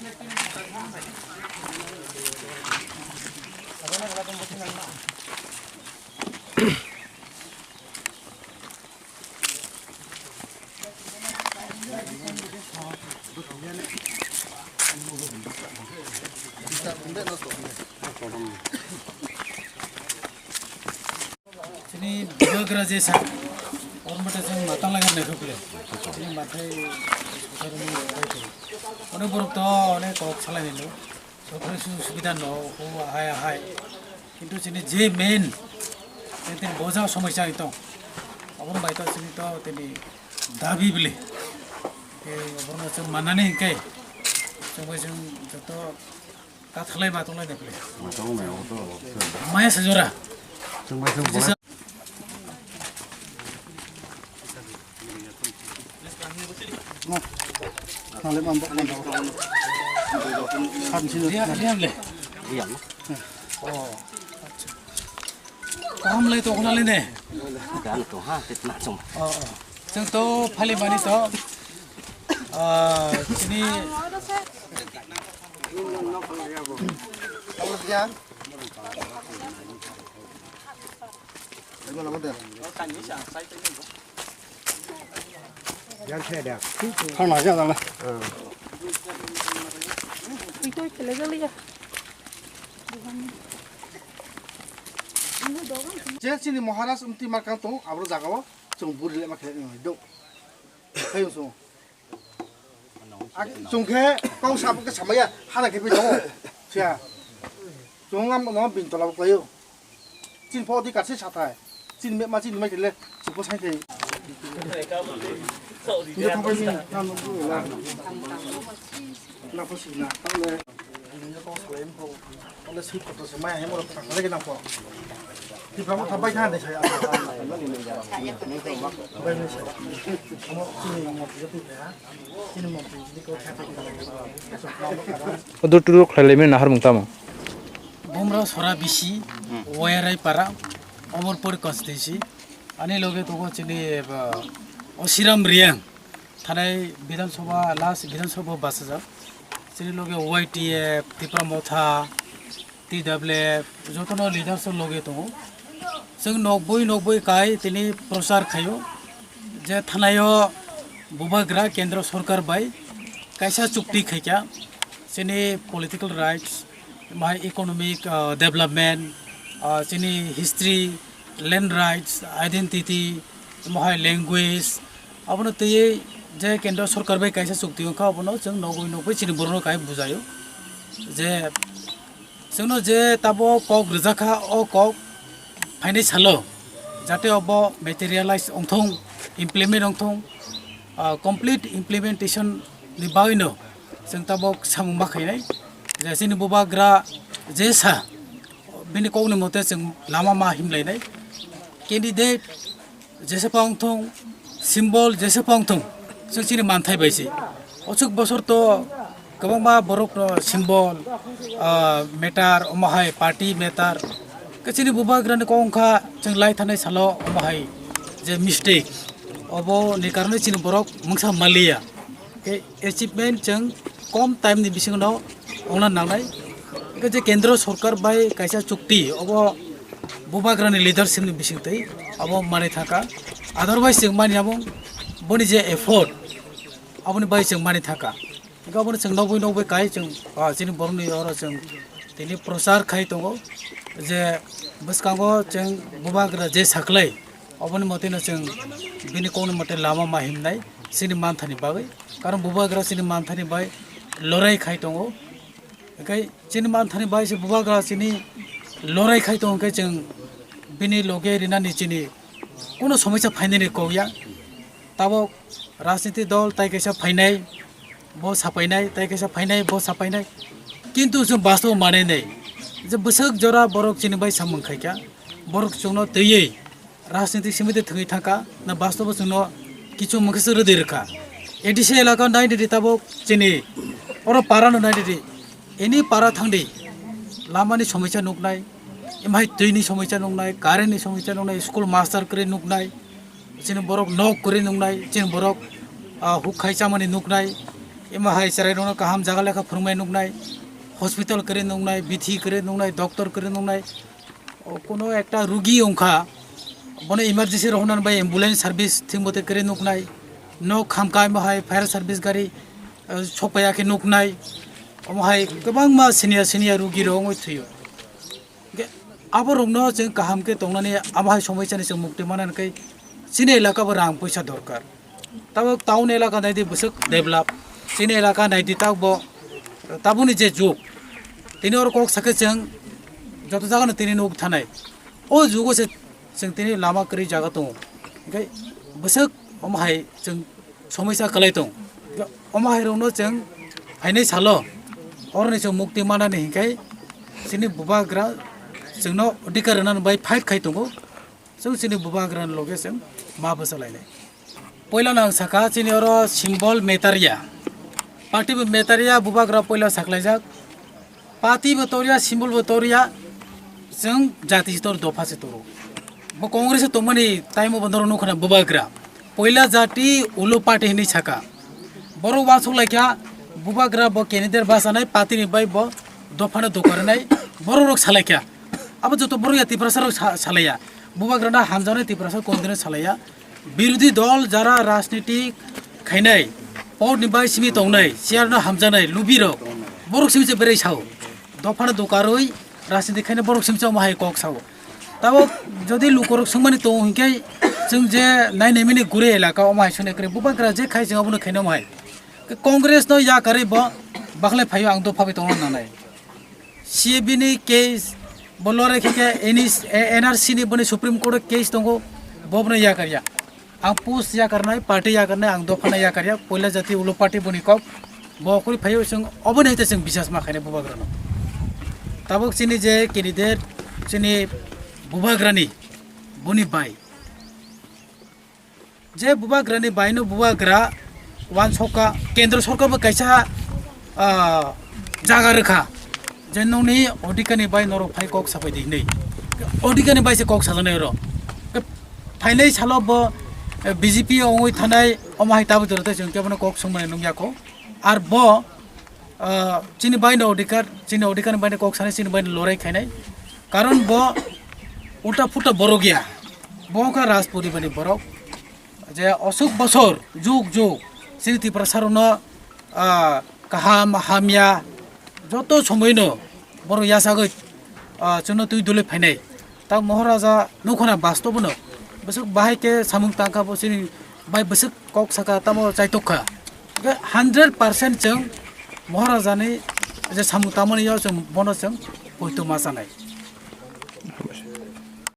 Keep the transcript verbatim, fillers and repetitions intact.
Chini bubagra je sa, ormata chwng matang lagar naikha kule. Chini mathai, onek borok to onek kok salai nilo. Sokorni sujog subida no, o ahai ahai. Kintu chini je main, tei tini boja somoi chai tong. Aboni bai to chini to tini dabi bili. Tei oborno chwng manani hingke, chwng bai chwng joto kathalai ma tonglai de bili. Ma tongo mai o to. Maya sajora. Chwng bai chwng bolai. Kaham lai tongkha nalai ne? Kaham tong ha, tei tna chong. Oh, oh. Chwng to phali mani to. Ah, chini. Thang na siya dang. Je chini Maharaj Umti Markang tong, abro jaga o chwng buri lema khe nang do. Hai chwng. Ak-, chwng khe kok sabo khe samaya, hana khe pi tongo. Siya. Chwng am no bin tola bo klaio. Chin pho di kasi sathai. Chin me ma chin mai kele, chwng pho sai thai. Nde thang pai ni, na no bu la. Na pho si na, ta le. Ole sweet potato se maya hemo rok thang lagi nang pho. Tipra mo thabai kha de sai. Odo turu khlai lai mani nahar mung tamo? Bomra sora bisi, Wayarai para, Omorpur constituency. Ani loge tongo chini, eh, Osiram Riang. Thanai Bidhan Sabha, last Bidhan Sabha bachajak. Chini loge Y T F, Tipra Motha, T W F, jotono leaders o loge tongo. Chwng nokboi nokboi kai tini prochar khaio je thanaio bubagra kendro sorkar bai kaisa chukti khaikha, chini political rights, Omo hai economic, ah, development, ah, chini history, land rights, identity, omo hai language, abono twiwi je kendro sorkar bai kaisa chukti wngkha, abono chwng nogwi nogwi chini borokno kai bujaio je chwngno je tabuk kok rwjakha, o kok phainai salo jate obo materialize wngthung, implement wngthung, ah, complete implementation ni bagwino chwng tabuk samung ma khainai. Je chini bubagra je sa, bini kokni mote chwng lama ma himlainai. Candidate jesa pa wngthung, symbol jesa pa wngthung, chwng chini manthai bai se. Ochuk bosor to kwbangma borok no symbol, ah, matter, omo hai party matter. Khe chini bubagrani kok wngkha chwng lai thanai salo omo hai je mistake, obo ni karone chini borok mungsa maliya. Khe achievement chwng kom time ni bisingo no ongna nangnai. Khe je kendro sorkar bai kaisa chukti, obo bubagrani leadership ni bisingtwi obo manwi thangkha. Otherwise chwng mani abo boni je effort, aboni bai chwng mani thangkha. Hingke obono chwng nogwi nogwi kai chwng, ah, chini borokni oro chwng tini prochar khai tongo je bwskango chwng bubagra je saklai oboni motino chwng bini kokni mote lama ma himnai chini manthani bagwi. Karon bubagra chini manthani bai lorai khai tongo. Hingke chini manthani bai se bubagra chini lorai khai tongo hingke chwng bini loge rinani chini kuno somosya phainani kokya. Tabok rajniti dol tai kaisa phainai, bo sapainai, tai kaisa phainai, bo sapainai. Kintu chwng bastobo manai nai je bwswk jora borok chini bai samung khaikha, borok chwngno twiwi rajniti simi de thwngwi thangkha, na bastobo chwngno kichu mungkhe se rwdi rwkha. A D C elaka nai di tabok chini oro para no nai di, any para thangdi lamani somosya nuknai, emhai twini somosya nuknai, current ni somosya nuknai, school master kwrwi nuknai, chini borok nok kwrwi nuknai, chini borok, ah, huk khai chamani nuknai, Ema hai chwrairokno kaham jaga lekha phwrwngmai nuknai, hospital kwrwi nuknai, bithi kwrwi nuknai, doctor kwrwi nuknai. O, kuno ekta rugi wngkha, bono emergency rok hwnna bai ambulance service thik mote kwrwi nuknai, nok hamkha emo hai fire service gari, eh, sokpaiya khe nuknai, omo hai kwbangma senior senior rugi rok wngwi thwio. Hwnkhe aborokno chwng kaham khe tongnani abo hai somoisani chwng mukti manna hwnkhe chini elaka bo rang puisa dorkar. Tabuk town elaka naidi bwswk develop, chini elaka naidi tabukbo tabukni je jug, tini oro kok sakhe chwng joto jagano tini nuk thanai. O jugo se chwng tini lama kwrwi jaga tongo. Hwnkhe bwswk omo hai chwng somoisa kwlai tong. Omo hai rokno chwng phainai salo oroni chwng mukti manani hwnkhe chini bubagra chwngno adhikar rwnani bai fight khai tongo. Chwng chini bubagrani loge chwng ma bwchalainai. Poilano ang sakha chini oro symbol metaria. Party bo metaria, bubagra poila saklaijak. Party bo torya, symbol bo torya. Chwng jati se tor, dopha se toro. Bo Congress o tongmani time o bo norok nukha na bubagra. Poila jati ulo party hinwi sakha. Borok uansuk laikha bubagra bo candidate bachanai party ni bai bo dophano dokarnai borok rok salaikha. Abo joto borok ya Tiprasa rok sa-, salaiya. Bubagrano hamjaknai Tiprasa continue salaiya. Birodhi dol jara rajniti khainai, pot ni bai simi tongnai, chair no hamjaknai, lubi rok, borok simi se berai sao. Dophano dokarwi rajniti khainai borok simi se omo hai kok sao. Tabuk jodi lukorok swngmani tongo hinkhe chwng je nai nai mani gure elaka omo hai swnwi kwrwi bubagra je khai chwng abono khaina omo hai. Congress no yakarwi bo bakhlai phaio ang dopha bai tongna nanai. C A B ni case bo lorai khe khe N R C ni boni Supreme Court o case tongo, bo bono yakarya. Ang post yakarnai, party yakarnai, ang dophano yakarya, poila jati ulo party boni kok, bo kwrwi phaio chwng oboni hai chwng bisas ma khainai bubagrano. Tabuk chini je candidate, chini bubagrani, boni bai. Je bubagrani baino bubagra wansokha, kendro sorkar bo kaisa, ah, jaga rwkha, je nokni odhikani bai norok phai kok sapai di hinwi. Odhikani bai se kok sajaknai oro. Phainai salo bo, eh, B J P o wngwi thanai, omo hai tabuk jora tei chwng kebono kok swngmani nukya kho. Ar bo, ah, chini baino odhikar, chini odhikarni baino kok sanai, chini baino lorai khainai. Karon bo ulta phuta borok ya. Bo wngkha Raj poribarni borok. Je osuk bosor, jug jug, chini Tiprasa rokno, ah, kaham, hamya, joto somoino borok yachagwi, ah, chwngno twi dulwi phainai. Ta Moharaja nukho na bastobo no. Bwswk bahai khe samung tangkha bo chini bai bwswk kok saka tamo chaitok kha. Hwnkhe hundred percent chwng Moharaja ni je samung tangmani yo chwng bono chwng poito ma chanai.